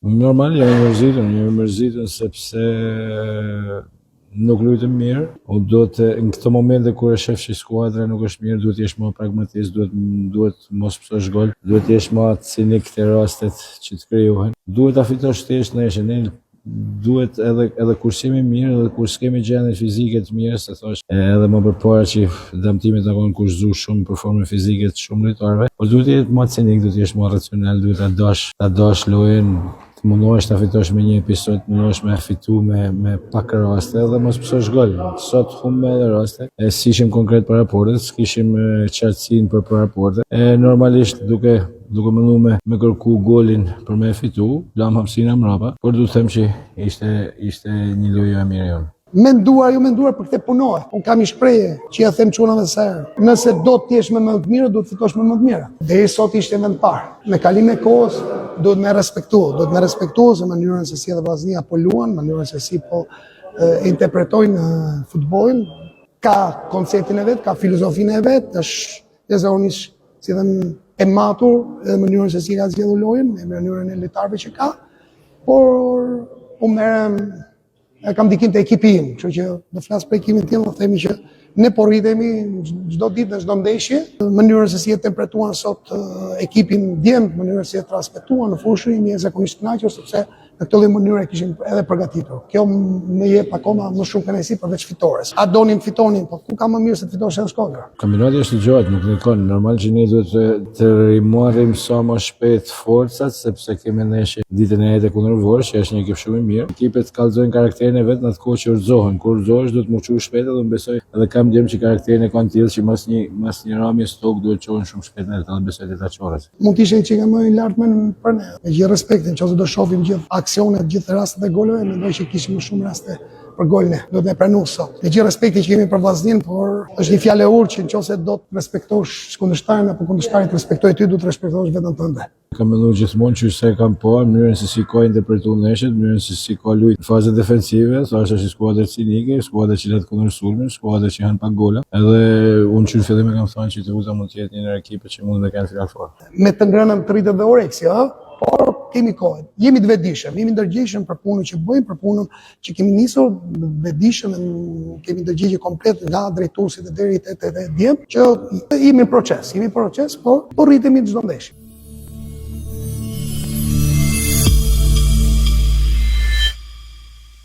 Normal, jam i mërzitun, jam i mërzitun sepse nuk luajtëm mirë. U duhet në këto momente kur e shef që skuadra nuk është mirë, duhet jesh më pragmatist, duhet duhet mos pësosh gol, duhet jesh më cinik te rastet që të krijohen. Duhet ta fitosh thjesht ndeshjen. Ne duhet edhe edhe kur s'jemi mirë edhe kur s'kemi gjendje fizike të mirë, se thash edhe më përpara që dëmtimet na kanë kushtëzuar shumë për formën fizike të shumë lojtarëve, por duhet të jetë më cinik, duhet të jesh më racional, duhet ta dash, ta dash lojën, të mundohesh ta fitosh me një episod, të mundohesh me fitu me me pak raste dhe mos pësosh gol. Sot humbëm edhe raste, e s'ishim konkret para portës, s'kishim qartësinë për para porte. E normalisht duke duke mendu me, me kërku golin për me fitu, lamë hapësina mrapa, por du të them që ishte, ishte një lojë e mirë jonë. Menduar, jo menduar për këtë punohet. Unë kam një shprehje që ja them çunave sa herë. Nëse do të jesh me më të mirë, duhet të fitosh me më të mirë. Deri sot ishte vend parë. Me kalimin e kohës duhet me respektu, duhet me respektu se mënyrën se si edhe Vllaznia po luan, mënyrën se si po e, interpretojnë futbollin, ka konceptin e vet, ka filozofinë e vet, është jashtëzakonisht si them e matur edhe mënyrën se si ka zgjedhur lojën, me mënyrën e lojtarëve që ka, por unë merrem e kam ndikim te ekipi im, kështu që do flas për ekipin tim, do themi që ne po rritemi çdo ditë në çdo ndeshje, mënyrën se si e interpretuan sot ekipin djemt, mënyrën se si e transmetuan në fushë, jemi zakonisht kënaqur sepse në këtë lloj mënyre kishim edhe përgatitur. Kjo më jep akoma më shumë kënaqësi përveç fitores. A donim fitonim, po ku ka më mirë se të fitosh në Shkodër? Kampionati është i gjatë, nuk ndikon. Normal që ne duhet të, të rimarrim sa më shpejt forcat, sepse kemi ndeshje ditën e enjte kundër Vorës, që është një ekip shumë i mirë. Ekipet kallëzojnë karakterin e vet në atë kohë që rrëzohen. Kur rrëzohesh duhet mu çu shpejt edhe unë besoj edhe kam djem që karakterin e kanë të tillë që mas një mas një ramje n'tokë duhet çohen shumë shpejt në edhe besoj të ta çohet. Mund të ishte një çikë më i lartë më për ne. Me gjithë respektin, nëse do shohim gjithë aksionet, gjithë rastet e golave, mendoj që kishim më shumë raste për gol ne, duhet me pranu sot. Me gjithë respektin që kemi për Vllazninë, por është një fjalë e urtë që nëse do të respektosh kundërshtarin apo kundërshtari të respektojë ty, duhet të respektosh veten tënde. Kam menduar gjithmonë që se kam pa mënyrën se si ka interpretuar ndeshjet, mënyrën se si ka luajtur në fazën defensive, sa është një skuadër cinike, skuadër që luan kundër sulmin, skuadër që han pak gola. Edhe unë që në fillim e kam thënë që Teuta mund të jetë një ndër ekipet që mund të kenë Final Four. Me të ngrënën të rritet dhe oreksi, ë? Por kemi kohë. Jemi të vetëdijshëm, jemi ndërgjegjshëm për punën që bëjmë, për punën që kemi nisur, vetëdijshëm, kemi ndërgjegje komplet nga drejtuesit e deri te te djemtë, që jemi në proces, jemi në proces, por po rritemi çdo ndeshje.